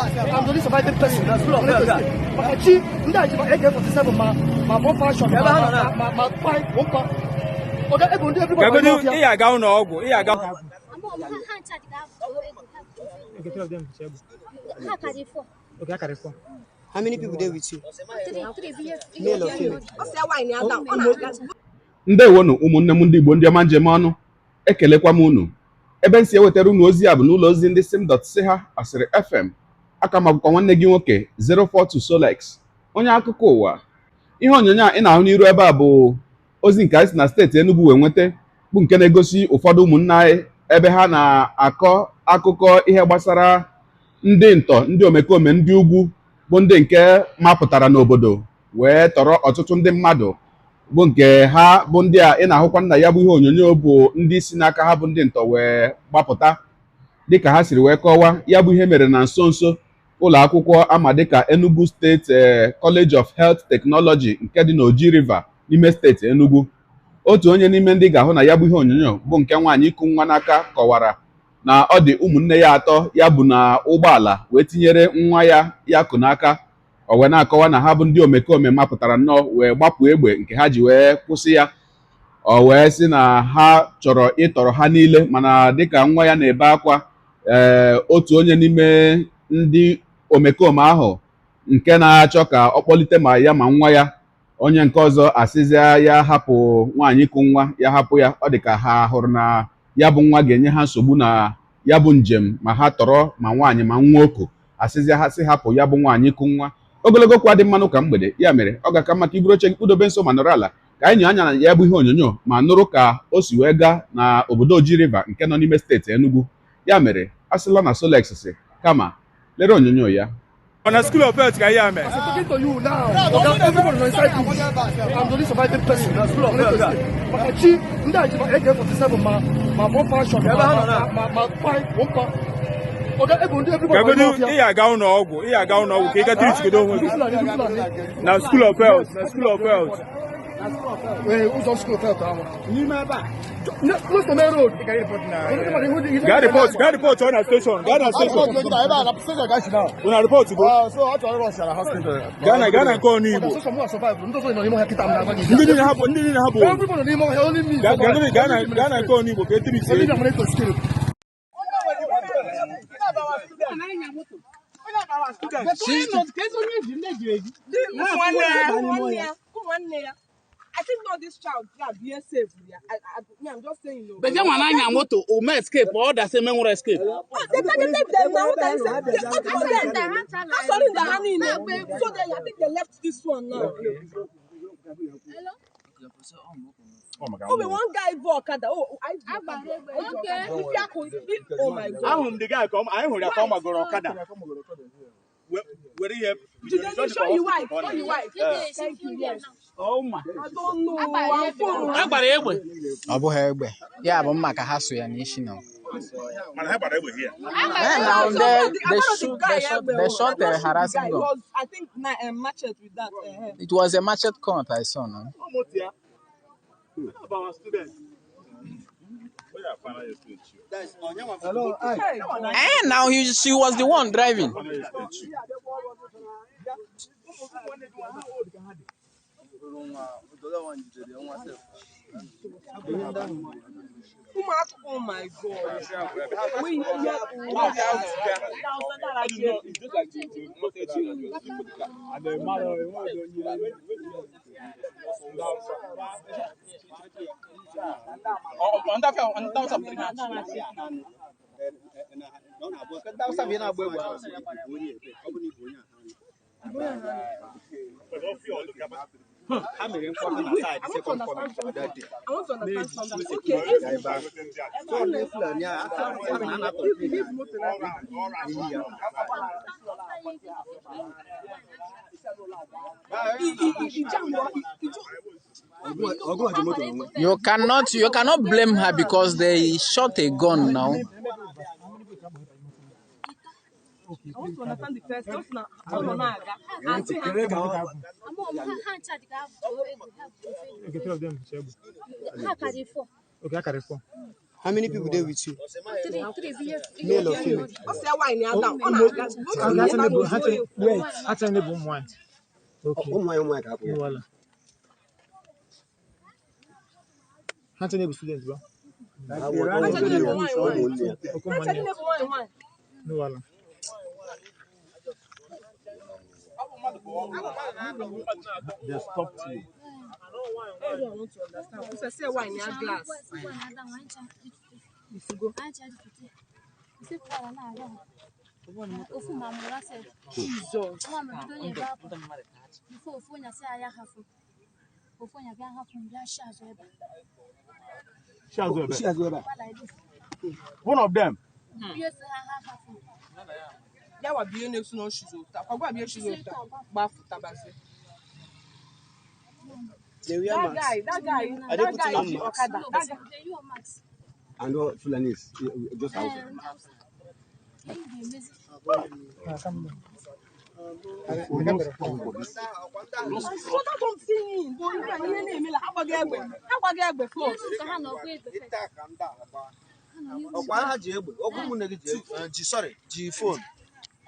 I'm the only surviving person. Maka chi ndị a ji ma AK47 ma ma pump action ma ma ma ma five mpa. Oga ego ndị everybody Gagodu nọ n'ọfịa. ị ga-aga ụlọ ọgwụ, ị ga-aga. Ha ncha dị ga-abụ Okay, three of them. Chebu. ha karị four. Okay, I carry four. How many people there with you? Three, three bi. Male or female? Ndewonu ụmụnne m ndị Igbo, ndị ọma njem ọnụ, ekelekwa m unu. Ebe m si ewetara unu ozi a bụ n'ụlọ ozi ndị sim dot si ha asịrị FM. Aka m abụkwa nwanne gị nwoke 042 Solex, onye akụkọ ụwa. Ihe onyonyo a ị na-ahụ n'iru ebe a bụ ozi nke anyị si na steeti Enugu wee nweta, bụ nke na-egosi ụfọdụ ụmụnne anyị ebe ha na-akọ akụkọ ihe gbasara ndị ntọ, ndị omekome, ndị ugwu bụ ndị nke mapụtara n'obodo wee tọrọ ọtụtụ ndị mmadụ, bụ nke ha bụ ndị a ị na-ahụkwa nna ya bụ ihe onyonyo bụ ndị si n'aka ha bụ ndị ntọ wee gbapụta. Dịka ha siri wee kọwaa, ya bụ ihe mere na nso nso ụlọ akwụkwọ ama dịka Enugu State College of Health Technology nke dị n'Oji River n'ime steeti Enugu. Otu onye n'ime ndị ga-ahụ na ya bụ ihe onyonyo bụ nke nwaanyị iku nwa n'aka kọwara na ọ dị ụmụnne ya atọ ya bụ na ụgbọala wee tinyere nwa ya ya kụ n'aka. O wee na-akọwa na ha bụ ndị omekome mapụtara nnọọ wee gbapụ egbe nke ha ji wee kwụsị ya. O wee sị na ha chọrọ ịtọrọ ha niile, mana dịka nwa ya na-ebe akwa, ee, otu onye n'ime ndị omekome ahụ nke na-achọ ka ọ kpọlite ma ya ma nwa ya, onye nke ọzọ asịzịa ya hapụ nwaanyị ịkụ nwa ya, hapụ ya. Ọ dị ka ha hụrụ na ya bụ nwa ga-enye ha nsogbu na ya bụ njem ma ha tọrọ ma nwaanyị ma nwa oku, asịzịa ha sị hapụ ya bụ nwaanyị ịkụ nwa. Ogologo kwa dị mmanụ ka mgbede ya mere ọ ga-aka maka iburu oche gị kpụdobe nso ma nọrọ ala ka anyị nyoo anya na ya bụ ihe onyonyo ma nụrụ ka o si wee gaa na obodo Oji River nke nọ n'ime steeti Enugu. Ya mere asịla na Solex si kama lere onyonyo ya. Ọ na School of Health ka ihe a mee. As I'm talking to you now, Oga, everybody nọ inside bush. I'm the only surviving person. Maka chi ndị a ji ma AK47 ma ma pump action ma ma ma ma five mpa. Oga ego ndị everybody nọ Gagodu n'ọfịa. ị ga-aga ụlọ ọgwụ, ị ga-aga ụlọ ọgwụ ka ị ga treat onwe gị. Ndị Fulani, ndị Fulani. Na School of Health, na School of Health. Ee, ụzọ School of Health ahụ. N'ime ebe a. Close to main road. Gaa report, gaa report ọ na station, gaa na station. Una report go. Gaa na nke ọnụ Igbo. Ndị niile hapụ, ndị niile hapụ. Everybody n'ime ọhịa, only me. Gaa gaa na nke ọnụ Igbo ka e treat Only gị. me, I'm ready to escape. I think not this child, yeah, be safe. Yeah, me, I'm just saying, no. But then when I moto, o ma escape, or that same nwere escape. Oh, they targeted them now. What I said, they up for them. I'm sorry, the honey, no. So they, I think they left this one now. Oh, but one guy bought Okada. Oh, I okay. Oh my God. Ahụrụ m the guy ka anyị hụrụ ya ka ọ magoro ọkada were ihe. Did they show you wife? Show you wife. Thank you. Yes. Oh my. I don't know. I'm phone. Agbara egbe. Ọ bụghị egbe ya bụ mma ka ha so ya n'isi na. Mana ha gbara egbe here. Eh, now they shot a harassing gun. Was, I think, na machete with that. It was a machete gun I saw now. Eh, now she was the one driving. Oh my God. We Ha mere mkpọtụ na side second coming that day. I want to understand something. Okay, if if You cannot blame her because they shot a gun now. I want to understand the first. Just now, I don't know. I see her. Ha ncha dị ga-abụ Okay, three of them. Chebu. ha karị four. Okay, I carry four. How many people there with you? Three, three bụ ihe Male or female? Ọ sị ya wine ya down. Ọ na-aga. Ha chere bụ ụmụ nwaanyị. Okay. Ụmụ nwaanyị, ụmụ nwaanyị ka hapụ ya. No wahala. Ha chere bụ student ba. Ụmụnne ya, ụmụnne ya. Okay, ụmụnne ya. No wahala. They stopped you. Sị ya wine ya glass. Ofu ma mụrụ asef. Jesus. Nwa m bido na-ebe akwa. Before ofu onye asị ya hafụ. Ofu onye bịa hafụ m bịa shi azụ ebe a. Shi azụ ebe. Shi azụ ebe a. Kwa like this. One of them. Ihe si ha ha hafụ. Ya wa bụ ihe na-esu na oshizo ụta. Kwa gwa bụ ihe shizo ụta. Gbafu tabazi. They wear That masks. guy, that guy, Are they that putting guy on ji masks? ọkada. That guy. They use mask. And all Fulanis, just Ee, Hausa. ndị Hausa. Ihe m ga-emezi. So that I'm seeing bụ ihe a ihe na-emela ha gbaga egbe. Ha gbaga egbe first. Ka ha nọ ọkụ egbe first. Ha nọ n'ihu. Ọkwa ha ji egbe, ọkwa ụmụnne gị ji egbe, ji sorry, ji phone.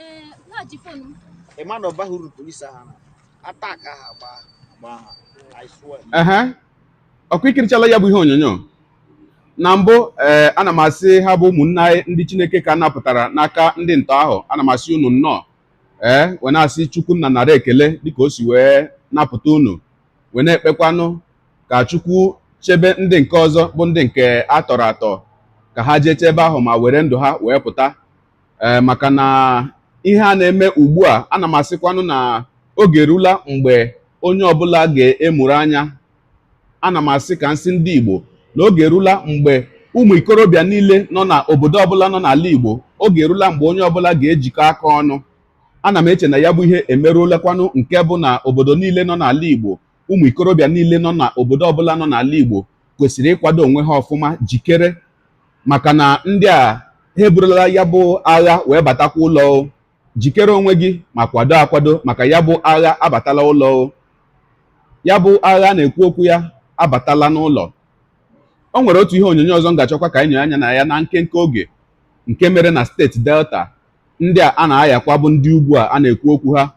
Ee, ha ji phone m. Ị ma na ọ baghị uru polisi ahụ na attack ahụ agba agba ha. I swear. Ehe, ọkwa ikirichala ya bụ ihe onyonyo na mbụ. Ee, ana m asị ha bụ ụmụnne anyị ndị Chineke ka napụtara n'aka ndị ntọ ahụ, ana m asị unu nnọọ. Ee, wee na-asị Chukwu nna nara ekele dịka o si wee napụta unu, wee na-ekpekwanụ ka Chukwu chebe ndị nke ọzọ bụ ndị nke a tọrọ atọ ka ha jee chebe ahụ ma were ndụ ha wee pụta. Ee, maka na ihe a na-eme ugbu a, ana m asịkwanụ na oge erula mgbe onye ọbụla ga-emuru anya. Ana m asị ka nsị ndị Igbo na oge erula mgbe ụmụ ikorobịa niile nọ na obodo ọbụla nọ n'ala Igbo, oge erula mgbe onye ọbụla ga-ejikọ aka ọnụ. Ana m eche na ya bụ ihe emerụlakwanụ nke bụ na obodo niile nọ n'ala Igbo, ụmụ ikorobịa niile nọ na obodo ọbụla nọ n'ala Igbo kwesịrị ịkwado onwe ha ọfụma, jikere, maka na ndị a ha eburula ya bụ agha wee batakwa ụlọ o. Jikere onwe gị ma kwado akwado maka ya bụ agha abatala ụlọ o. Ya bụ agha na-ekwu okwu ya abatala n'ụlọ. O nwere otu ihe onyonyo ọzọ m ga-achọkwa ka anyị nyere anya na ya na nkenke oge, nke mere na steeti Delta. Ndị a a na-ayakwa bụ ndị ugwu a a na-ekwu okwu ha,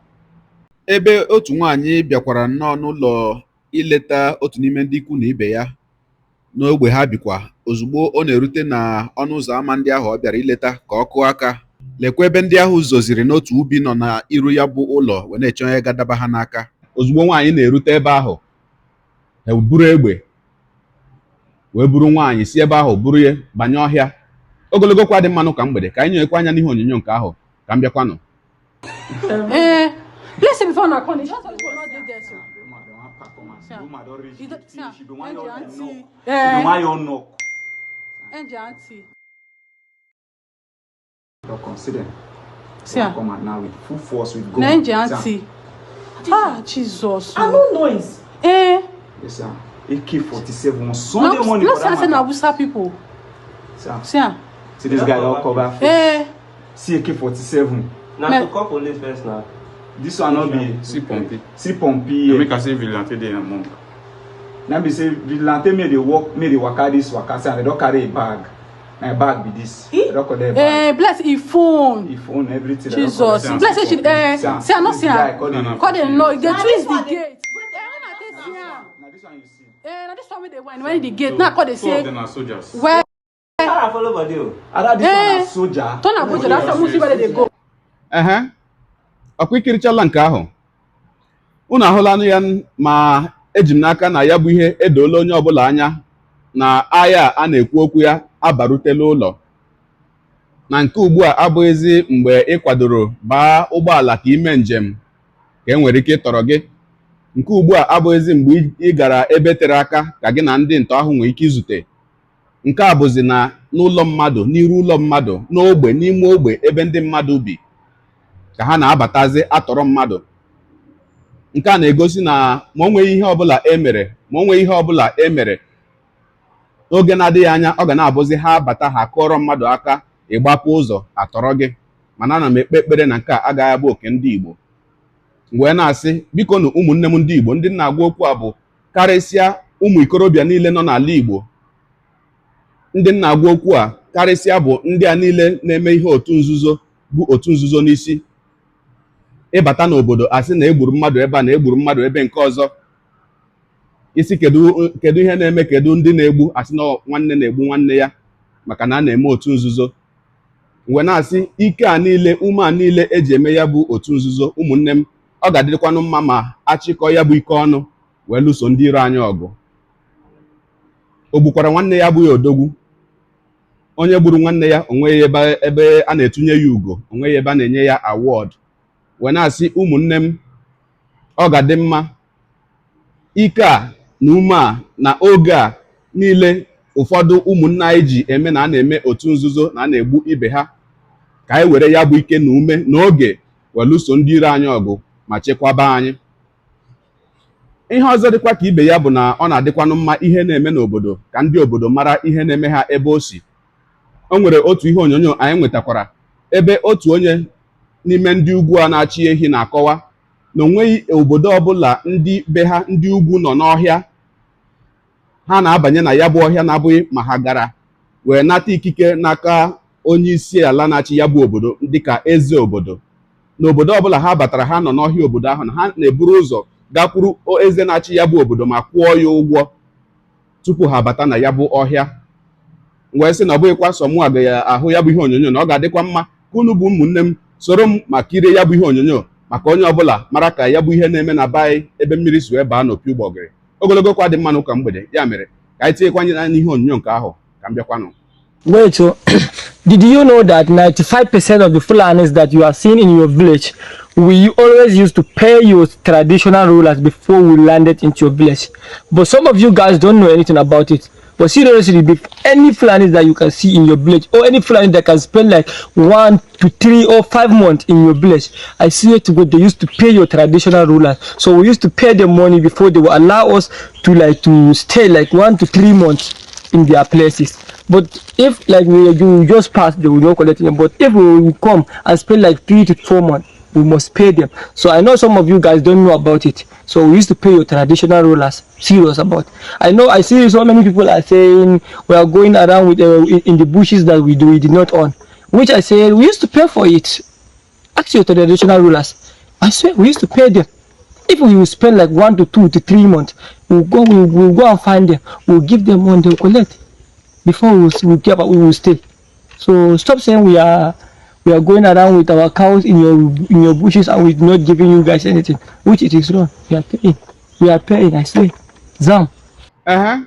ebe otu nwaanyị bịakwara nnọọ n'ụlọ ileta otu n'ime ndị ikwu na ibe ya n'ogbe ha bikwa. Ozugbo ọ na-erute na ọnụ ụzọ ámá ndị ahụ ọ bịara ileta ka ọ kụọ aka, lekwa ebe ndị ahụ zoziri n'otu ubi nọ n'iru ya bụ ụlọ wee na-eche onye ga-adaba ha n'aka. Ozugbo nwaanyị na-erute ebe ahụ, ha buru egbe wee buru nwaanyị si ebe ahụ buru ya banye ọhịa. Ogologo kwa dị mmanụ ka mgbede ka anyị nyekwa anya n'ihe onyonyo nke ahụ ka m bịakwanụ. Eh, let's say before una come, just people no dey there so. The You don't- see am, She be one NG your aunty. knock. She be Eh, one your knock. NG aunty. Don't consider. See am. Come out now with full force with gun. Na NG aunty. Ah, Jesus. I no noise. Eh, Yes, sir. AK-47 on Sunday no, morning. no for that see am say na matter. Hausa people. Sir, See am. see this guy all cover face. Eh, See AK-47. Na Me- to call police first now. This one no be See Pompey. See Pompey. Make I say vigilante dey among. Na be say vigilante may dey work, may dey waka this waka say and they don carry a bag. Na bag be this. They don collect bag. eh, bless e phone. E phone, everything. They don Jesus. collect. Bless say she eh, See am, see am, no this see guy am. call No, the- no. Call dem no, they Na twist this the one dey- gate. Eh, when I take see am. Na this one you see. Eh, na this one wey dey whine when the gate. Now call dey Two say of them are soldiers. where How I follow body o? Either this one Eh. na soldier. turn Abuja, that's why we see where they dey go. Ehe, ọkwa ikirichala nke ahụ, unu ahụlanụ ya. Ma eji m n'aka na ya bụ ihe edoola onye ọbụla anya na agha a na-ekwu okwu ya abarutela ụlọ. Na nke ugbu a abụghịzi mgbe ị kwadoro baa ụgbọala ka ime njem ka e nwere ike ịtọrọ gị. Nke ugbu a abụghịzi mgbe ị gara ebe tere aka ka gị na ndị ntọ ahụ nwee ike izute. Nke a bụzi na n'ụlọ mmadụ, n'iru ụlọ mmadụ, n'ogbe, n'ime ogbe ebe ndị mmadụ bi ka ha na-abatazi atọrọ mmadụ. Nke a na-egosi na ma o nweghị ihe ọbụla e mere, ma o nweghị ihe ọbụla e mere n'oge na-adịghị anya, ọ ga na-abụzi ha bata, ha kụọrọ mmadụ aka, ịgbapụ ụzọ, atọrọ gị. Mana ana m ekpe ekpere na nke a agaghị abụ oke ndị Igbo. Wee na-asị, biko nụ, ụmụnne m ndị Igbo, ndị na-agwa okwu a bụ karịsịa ụmụ ikorobịa niile nọ n'ala Igbo. Ndị m na-agwa okwu a karịsịa bụ ndị a niile na-eme ihe otu nzuzo bụ otu nzuzo n'isi. Ịbata n'obodo, asị na egburu mmadụ ebe a, na egburu mmadụ ebe nke ọzọ. Isi kedu kedu ihe na-eme, kedu ndị na-egbu? Asị na nwanne na-egbu nwanne ya maka na a na-eme otu nzuzo. Wee na-asị, ike a niile, ume a niile eji eme ya bụ otu nzuzo, ụmụnne m, ọ ga-adịrịkwanụ mma ma achịkọ ya bụ ike ọnụ wee lụso ndị iro anyị ọgụ. O gbukwara nwanne ya abụghị odogwu. Onye gburu nwanne ya, onweghị ebe a na-etunye ya ugo, onweghị ebe a na-enye ya award. Wee na-asị, ụmụnne m, ọ ga-adị mma ike a na ume a na oge a niile ụfọdụ ụmụnne anyị ji eme na a na-eme otu nzuzo, na a na-egbu ibe ha, ka anyị were ya bụ ike na ume na oge wee lụso ndị iro anyị ọgụ ma chekwaba anyị. Ihe ọzọ dịkwa ka ibe ya bụ na ọ na-adịkwanụ mma ihe na-eme n'obodo, ka ndị obodo mara ihe na-eme ha ebe o si. O nwere otu ihe onyonyo anyị nwetakwara ebe otu onye n'ime ndị ugwu a na-achị ehi na-akọwa na onweghị obodo ọbụla ndị be ha ndị ugwu nọ n'ọhịa ha na-abanye na ya bụ ọhịa na-abụghị ma ha gara wee nata ikike n'aka onye isi ala na-achị ya bụ obodo dịka eze obodo. N'obodo ọbụla ha batara, ha nọ n'ọhịa obodo ahụ, na ha na-eburu ụzọ gakwuru eze na-achị ya bụ obodo ma kwụọ ya ụgwọ tupu ha bata na ya bụ ọhịa. Wee sị na ọ bụghịkwa sọ mụ ga-ahụ ya bụ ihe onyonyo, na ọ ga-adịkwa mma ka unu bụ ụmụnne m soro m ma kirie ya bụ ihe onyonyo, maka onye ọbụla mara ka ya bụ ihe na-eme na be anyị, ebe mmiri si wee baa n'opi ụgbọgịrị. Ogologo kwa dị mma n'ụka mgbede. Ya mere, ka anyị tinyekwanye anya n'ihe onyonyo nke ahụ ka m bịakwanụ. Wait, so did you know that 95% of the Fulanis that you are seeing in your village, we always used to pay your traditional rulers before we landed into your village? But some of you guys don't know anything about it. But seriously, if any Fulanis that you can see in your village, or any Fulani that can spend like 1 to 3 or 5 months in your village, I swear to God, they used to pay your traditional rulers. So we used to pay them money before they will allow us to like to stay like 1 to 3 months in their places. But if like we you just pass, they will not collect them. But if we will come and spend like 3 to 4 months, we must pay them. So I know some of you guys don't know about it. So we used to pay your traditional rulers. Serious about. I know I see so many people are saying we are going around with in the bushes that we do we did not own, which I say we used to pay for it. Ask your traditional rulers. I swear we used to pay them. If we will spend like 1 to 2 to 3 months, we'll go and find them. We'll give them money, they'll collect before we will stay. So stop saying we are going around with our cows in your bushes and we're not giving you guys anything, which it is wrong. We are paying. We are paying, I swear. Zam. Ehe,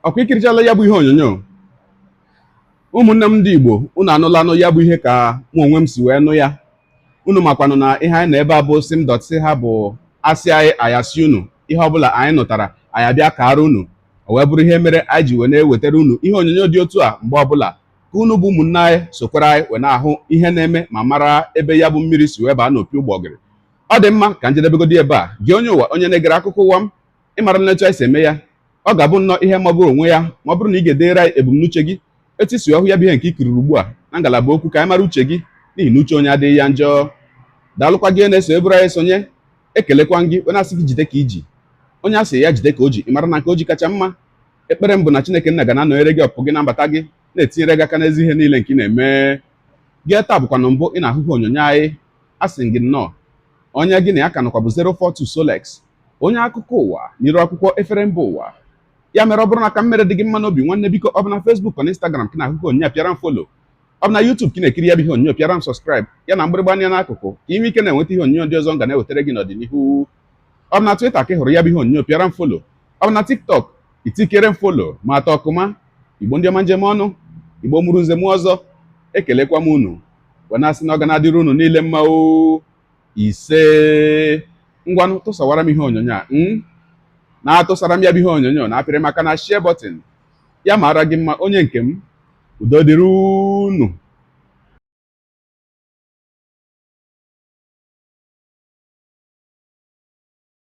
ọkwa ikirichala ya bụ ihe onyonyo. Ụmụnne m ndị Igbo, unu anụlanụ ya bụ ihe ka mụ onwe m si wee nụ ya. Unu makwanụ na ihe anyị na ebe a bụ sim dot si ha bụ asị anyị ayasị unu ihe ọbụla anyị nụtara, anyị abịa kara unu. O wee bụrụ ihe mere anyị ji wee na-ewetara unu ihe onyonyo dị otu a mgbe ọbụla, ka unu bụ ụmụnne anyị sokwara anyị wee na-ahụ ihe na-eme ma mara ebe ya bụ mmiri si wee baa n'opi ụgbọgịrị. Ọ dị mma, ka njedebegodi ebe a. Gị onye ụwa, onye na-egere akụkọ ụwa m, ịmara nletu anyị si eme ya, ọ ga-abụ nnọọ ihe magburu onwe ya ma ọ bụrụ na ị ga-edere anyị ebumnuche gị, etu isi ọhụ ya bụ ihe nke i kiriri ugbu a na ngalaba okwu, ka anyị mara uche gị, n'ihi na uche onye adịghị ya njọ. Daalụkwa gị na-eso eburu anyị sonye. Ekelekwa gị, onye asị gị jide ka iji, onye asị ya jide ka o ji, ị mara na nke o ji kacha mma. Ekpere m bụ na Chineke nna ga na-anọnyere gị, ọpụpụ gị na mbata gị, na-etinyere gị aka n'ezi ihe niile nke ị na-eme. Gị taa bụkwanụ mbụ ị na-ahụ ihe onyonyo anyị, asị gị nnọọ. Onye gị na ya ka nọkwa bụ 042 Solex, onye akụkọ ụwa n'iru akwụkwọ efere mba ụwa. Ya mere, ọ bụrụ na ka mmere dị gị mma n'obi, nwanne, biko, ọ bụ na Facebook na Instagram ka ị na-ahụ ihe onyonyo a, pịara m follow. Ọ bụ na YouTube ka ị na-ekiri ya bụ ihe onyonyo, pịara m subscribe ya na mgbịrịgba anya n'akụkụ, ka ị nwee ike na-enweta ihe onyonyo ndị ọzọ m ga na-ewetara gị n'ọdịnihu. Ọ bụ na Twitter ka ị hụrụ ya bụ ihe onyonyo, pịara m follow. Ọ bụ na TikTok, itikere m follow ma atọ ọkụma. Igbo ndị ọma, njem ọnụ, Igbo mụrụ nze m ọzọ, ekelekwa m unu wee na-asị na ọ ga na-adịrị unu niile mma o. Ise. Ngwanụ, tụsawara m ihe onyonyo a na-atụsara m ya bụ ihe onyonyo na-apịrị maka na share button. Ya mara gị mma, onye nke m. Udo dịrị unu.